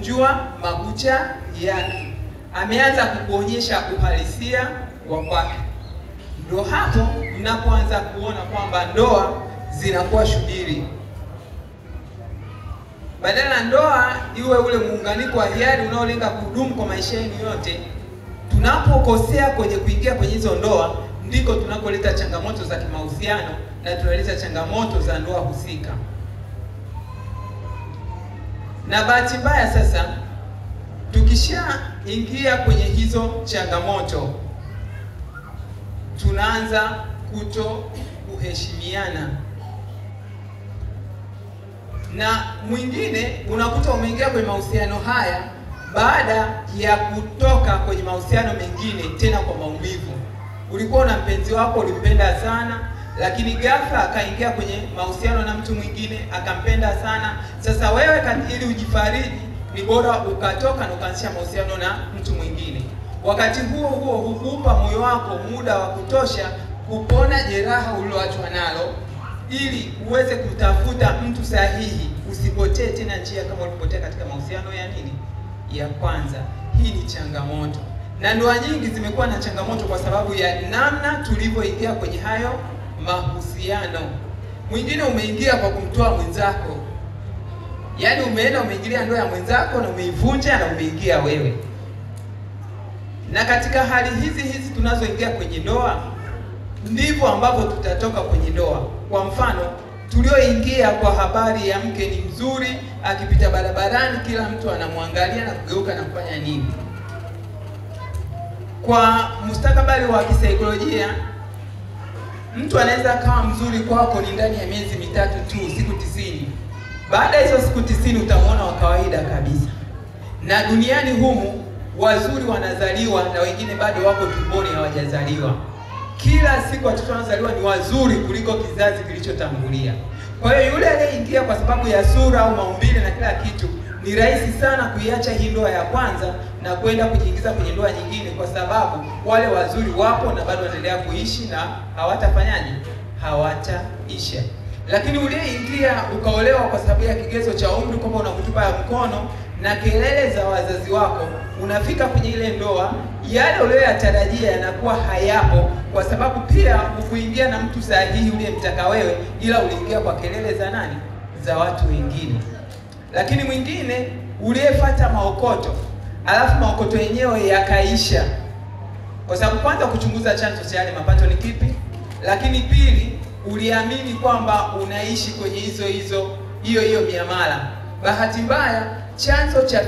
kukunjua makucha yake, ameanza kukuonyesha uhalisia wa kwake. Ndio hapo mnapoanza kuona kwamba ndoa zinakuwa shubiri. Badala ndoa iwe ule muunganiko wa hiari unaolenga kudumu kwa maisha yenu yote, tunapokosea kwenye kuingia kwenye hizo ndoa ndiko tunakoleta changamoto za kimahusiano na tunaleta changamoto za ndoa husika. Na bahati mbaya sasa, tukishaingia kwenye hizo changamoto tunaanza kuto kuheshimiana. Na mwingine unakuta umeingia kwenye mahusiano haya baada ya kutoka kwenye mahusiano mengine, tena kwa maumivu. Ulikuwa na mpenzi wako, ulimpenda sana, lakini ghafla akaingia kwenye mahusiano na mtu mwingine akampenda sana. Sasa wewe ili ujifariji ni bora ukatoka na ukaanzisha mahusiano na mtu mwingine. Wakati huo huo hukupa moyo wako muda wa kutosha kupona jeraha uliloachwa nalo, ili uweze kutafuta mtu sahihi, usipotee tena njia kama ulipotea katika mahusiano ya nini? Ya kwanza. Hii ni changamoto. Na ndoa nyingi zimekuwa na changamoto kwa sababu ya namna tulivyoingia kwenye hayo mahusiano. Mwingine umeingia kwa kumtoa mwenzako. Yaani umeenda umeingilia ndoa ya mwenzako na umeivunja na umeingia wewe. Na katika hali hizi hizi tunazoingia kwenye ndoa, ndivyo ambavyo tutatoka kwenye ndoa. Kwa mfano, tulioingia kwa habari ya mke ni mzuri, akipita barabarani kila mtu anamwangalia na kugeuka na kufanya nini. Kwa mustakabali wa kisaikolojia, mtu anaweza akawa mzuri kwako ni ndani ya miezi 3 tu, siku 90. Baada ya hizo siku 90 utamuona wa kawaida kabisa. Na duniani humu wazuri wanazaliwa na wengine bado wako tumboni hawajazaliwa. Kila siku watoto wanazaliwa ni wazuri kuliko kizazi kilichotangulia. Kwa hiyo yule aliyeingia kwa sababu ya sura au maumbile na kila kitu, ni rahisi sana kuiacha hii ndoa ya kwanza na kwenda kujiingiza kwenye ndoa nyingine, kwa sababu wale wazuri wapo na bado wanaendelea kuishi na hawatafanyaje? Hawataisha. Lakini uliyeingia ukaolewa kwa sababu ya kigezo cha umri, kwamba unakutupa ya mkono na kelele za wazazi wako, unafika kwenye ile ndoa, yale uliyoyatarajia yanakuwa hayapo, kwa sababu pia hukuingia na mtu sahihi uliyemtaka wewe, ila uliingia kwa kelele za nani? Za watu wengine. Lakini mwingine uliyefuata maokoto, alafu maokoto yenyewe yakaisha. Kwa sababu kwanza kuchunguza chanzo cha yale mapato ni kipi, lakini pili uliamini kwamba unaishi kwenye hizo hiyo miamala. Bahati mbaya chanzo cha